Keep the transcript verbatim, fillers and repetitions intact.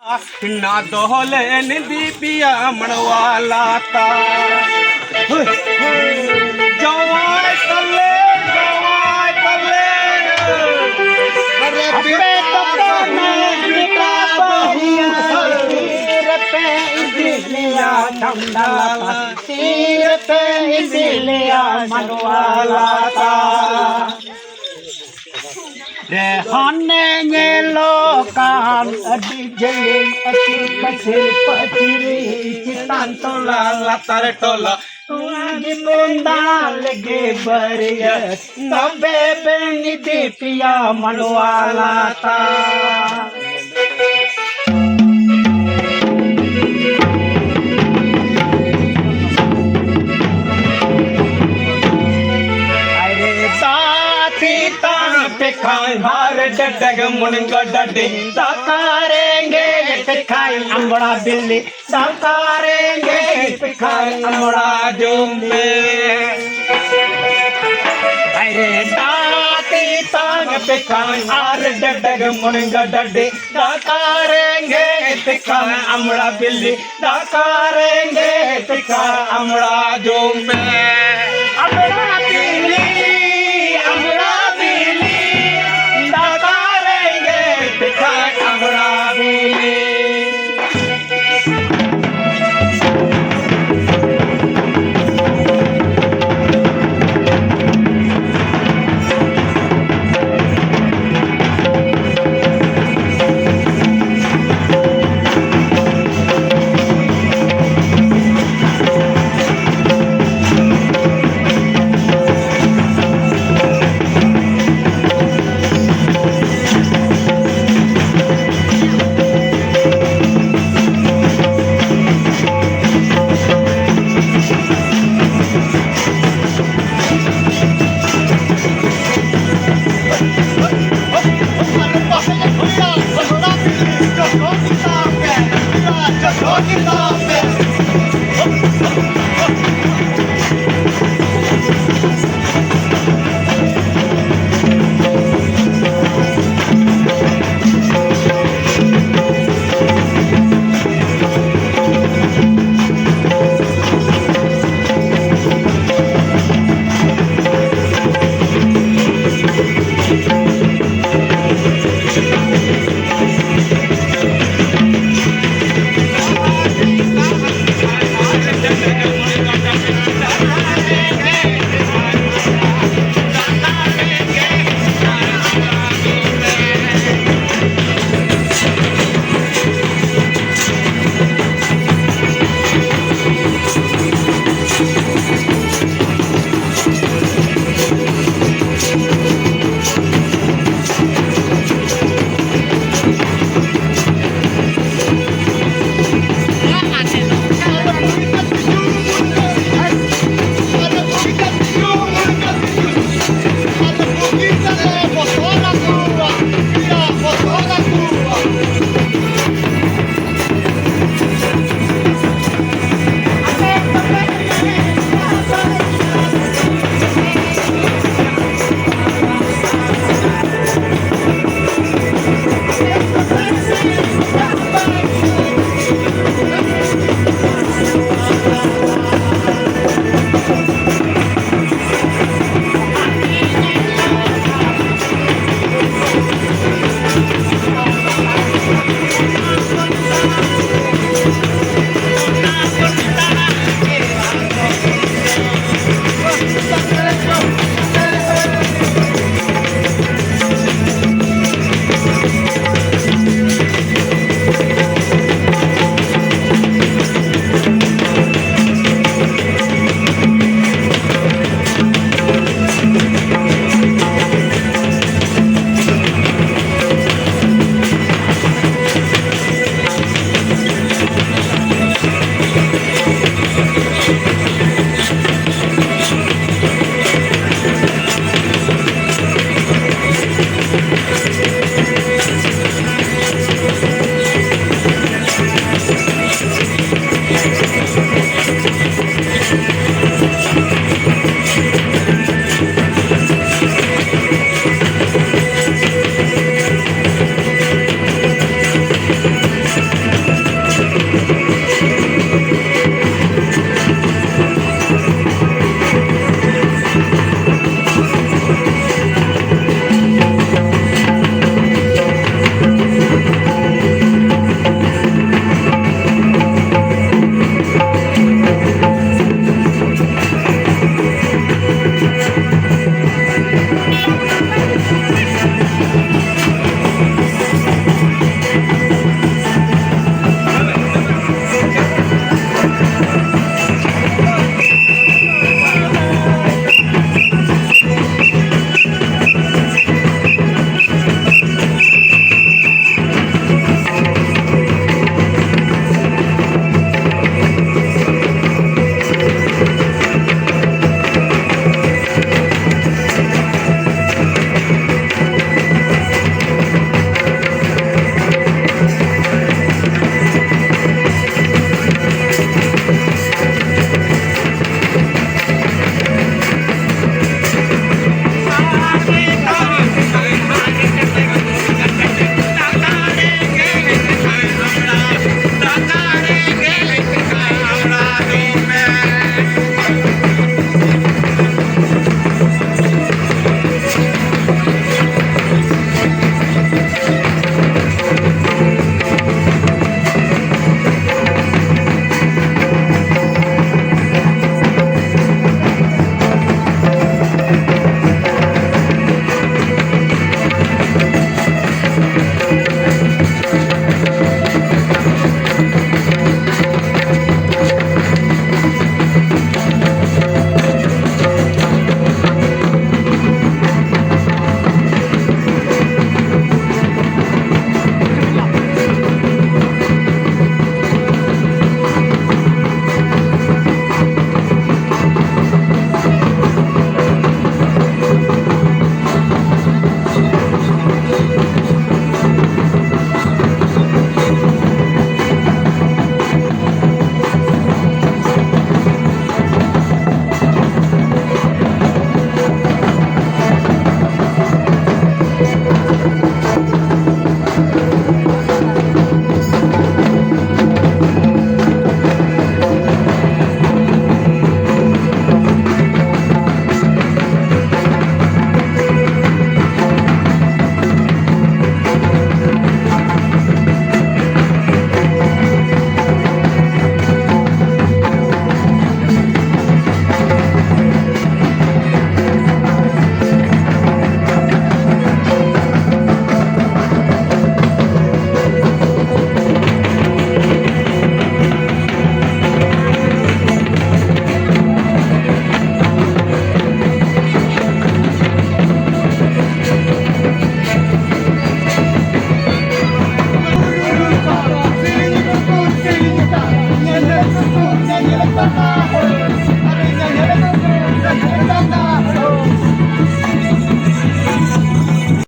ᱱᱟ ᱫᱚᱦᱚ ᱞᱮᱱ ᱫᱤᱯᱤᱭᱟ ᱢᱟᱲᱣᱟ ᱞᱟᱛᱟ᱾ ᱡᱟᱶᱟᱭ ᱛᱟᱞᱮ, ᱡᱟᱶᱟᱭ ᱛᱟᱞᱮ᱾ ᱟᱨᱮ ᱟᱯᱮ ᱵᱮᱴᱟ ᱫᱚᱯᱮ ᱵᱟᱹᱦᱩ, ᱢᱮᱱ ᱵᱮᱴᱟ ᱵᱮᱴᱟ ᱵᱟᱹᱦᱩ᱾ ᱵᱟᱹᱦᱩ᱾ ᱨᱮᱯᱮ ᱤᱫᱤ ᱞᱮᱭᱟ ᱪᱷᱟᱢᱰᱟ ᱞᱟᱛᱟ᱾ ᱛᱤᱨᱮᱯᱮ ᱤᱫᱤ ᱞᱮᱭᱟ ᱢᱟᱰᱣᱟ ᱞᱟᱛᱟ? ᱨᱮ ᱦᱟᱱᱮ ᱧᱮᱞᱚᱜ ᱠᱟᱱ ᱟᱹᱰᱤ ᱡᱮᱞᱮᱧ ᱟᱹᱛᱩ ᱯᱟᱹᱪᱤᱨ ᱯᱟᱹᱪᱤᱨ, ᱪᱮᱛᱟᱱ ᱴᱚᱞᱟ ᱞᱟᱛᱟᱨ ᱴᱚᱞᱟ, ᱱᱚᱣᱟ ᱜᱮᱵᱚᱱ ᱫᱟᱬᱟ ᱞᱮᱜᱮ ᱵᱟᱹᱨᱭᱟᱹᱛ, ᱛᱚᱵᱮ ᱵᱮᱱ ᱤᱫᱤ ᱯᱮᱭᱟ ᱢᱟᱰᱣᱟ ᱞᱟᱛᱟ᱾ ᱟᱨᱮ ᱫᱟᱜ ᱛᱮᱛᱟᱝ ᱯᱮ ᱠᱷᱟᱱ ᱦᱟᱨ ᱰᱟᱰᱟᱜ ᱢᱩᱱᱜᱟᱹ ᱰᱟᱹᱰᱤ, ᱫᱟᱠᱟ ᱨᱮᱸᱜᱮᱡ ᱯᱮ ᱠᱷᱟᱱ ᱟᱢᱲᱟ ᱵᱤᱞᱤ, ᱫᱟᱠᱟ ᱨᱮᱸᱜᱮᱡ ᱯᱮ ᱠᱷᱟᱱ ᱟᱢᱲᱟ ᱡᱚᱢ ᱯᱮ᱾ ᱟᱨᱮ ᱫᱟᱜ ᱛᱮᱛᱟᱝ ᱯᱮ ᱠᱷᱟᱱ ᱟᱨ ᱰᱟᱰᱟᱜ ᱢᱩᱱᱜᱟᱹ ᱰᱟᱹᱰᱤ, ᱫᱟᱠᱟ ᱨᱮᱸᱜᱮᱡ ᱯᱮ ᱠᱷᱟᱱ ᱟᱢᱲᱟ ᱵᱤᱞᱤ, ᱫᱟᱠᱟ ᱨᱮᱸᱜᱮᱡ ᱯᱮ ᱠᱷᱟᱱ ᱟᱢᱲᱟ ᱡᱚᱢ ᱯᱮ᱾ ᱟᱢᱲᱟ ᱵᱤᱞᱤ, ᱟᱢᱲᱟ ᱵᱤᱞᱤ, ᱫᱟᱠᱟ ᱨᱮᱸᱜᱮᱡ ᱯᱮ ᱠᱷᱟᱱ ᱟᱢᱲᱟ ᱵᱤᱞᱤ᱾